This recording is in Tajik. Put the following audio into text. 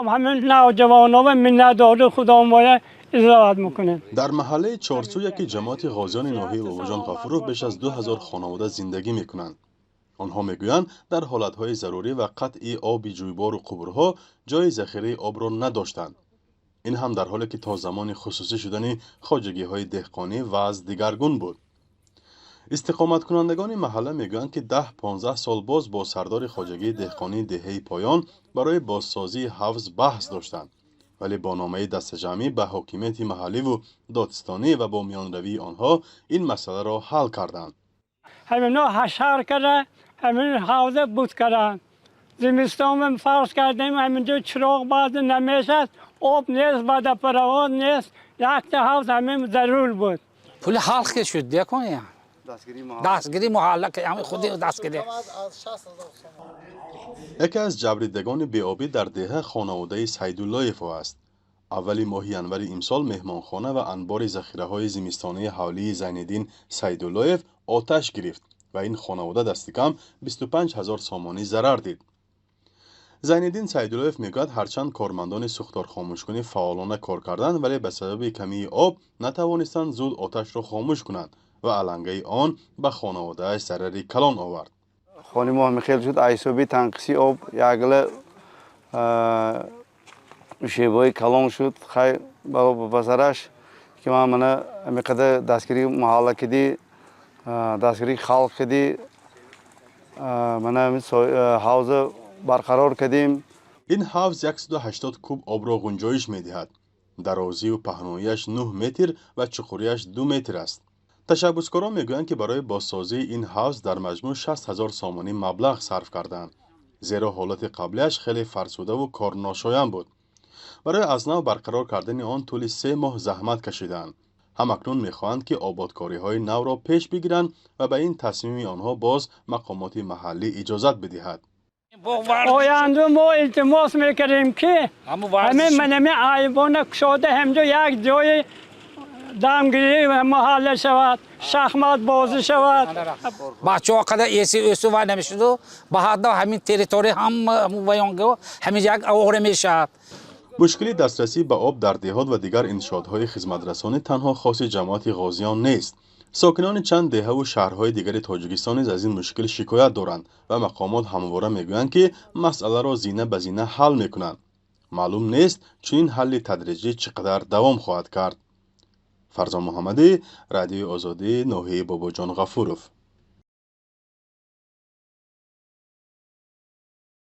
Ҳамин навҷавонова миннатдори худомоя изроат мекунем. Дар маҳаллаи Чорсӯя, ки ҷамоати Ғозиёни ноҳияи Бобоҷон Ғафуров, беш аз 2000 хонавода зиндагӣ мекунанд. Онҳо мегӯянд, дар ҳолатҳои зарурӣ ва қатъи оби ҷӯйбору қубурҳо ҷойи захираи обро надоштанд. Ин ҳам дар ҳоле ки то замони хусусӣ шудани хоҷагиҳои деҳқонӣ вазъ дигаргун буд. Истиқоматкунандагони маҳалла мегӯянд, ки 10-15 сол боз бо сардори хоҷагии деҳқонии деҳаи Поён барои бозсозии ҳавз баҳс доштанд, вале бо номаи дастаҷамъӣ ба ҳокимияти маҳалливу додстонӣ ва бо миёнравии онҳо ин масъаларо ҳал карданд. Ҳамино ҳашар карда, ҳамин ҳавза буд карданд. Зимистон фарз кардем, ҳаминҷо чироғ баъзе намешад, об нест, водопровод нест, якта ҳавз ҳамин зарур буд. Пули халқ ки шуд, декон дастгири маҳалла, ҳамин худи дастгирӣ. Яке аз ҷабрдидагони беобӣ дар деҳа хонаводаи Сайдуллоевҳо аст. Аввали моҳи январи имсол меҳмонхона ва анбори захираҳои зимистонаи ҳавлии Зайниддин Сайдуллоев оташ гирифт ва ин хонавода дастикам 25 ҳазор сомонӣ зарар дид. Зайниддин Сайдуллоев мегӯяд, ҳарчанд кормандони сӯхторхомӯшкунӣ фаъолона кор карданд, вале ба сабаби камии об натавонистанд зуд оташро хомӯш кунанд ва алангаи он ба хонаводааш зарари калон овард. Хони мо ҳамин шуд ҳисоби танқиси об, ягла шебои калон шуд. Хай, ба сараш ки ман мана ҳамин қадар дастгирии маҳалла кидӣ, дастгирии халқ кидӣ, мана ҳамин ҳавза барқарор кардем. Ин ҳавз 180 куб обро ғунҷоиш медиҳад. Дарозию паҳноияш 9 метр ва чуқуриаш 2 метр аст. Ташаббускорон мегӯянд, ки барои бозсозии ин ҳавз дар маҷмӯъ 60 ҳазор сомонӣ маблағ сарф кардаанд, зеро ҳолати қаблиаш хеле фарсудаву корношоям буд. Барои аз нав барқарор кардани он тӯли 3 моҳ заҳмат кашидаанд. Ҳамакнун мехоҳанд, ки ободкориҳои навро пеш бигиранд ва ба ин тасмими онҳо боз мақомоти маҳаллӣ иҷозат бидиҳад. Оянда мо илтимос мекардем, ки ҳамин манами айвона кушода, ҳамҷо як ҷои дамгирӣ маҳалла шавад, шахмат бозӣ шавад. Бачаҳо қадар эси өсу вай намешуду, ба ҳадда ҳамин территория ҳама ваёнго ҳамин як овора мешавад. Мушкили дастрасӣ ба об дар деҳот ва дигар иншоотҳои хизматрасонӣ танҳо хоси ҷамоати Ғозиён нест. Сокинони чанд деҳаву шаҳрҳои дигари Тоҷикистон низ аз ин мушкил шикоят доранд ва мақомот ҳамвора мегӯянд, ки масъаларо зина ба зина ҳал мекунанд. Маълум нест, чунин ҳалли тадриҷӣ чӣ қадар давом хоҳад кард. Фарзон Муҳаммадӣ, Радиои Озодӣ, ноҳияи Бобоҷон Ғафуров.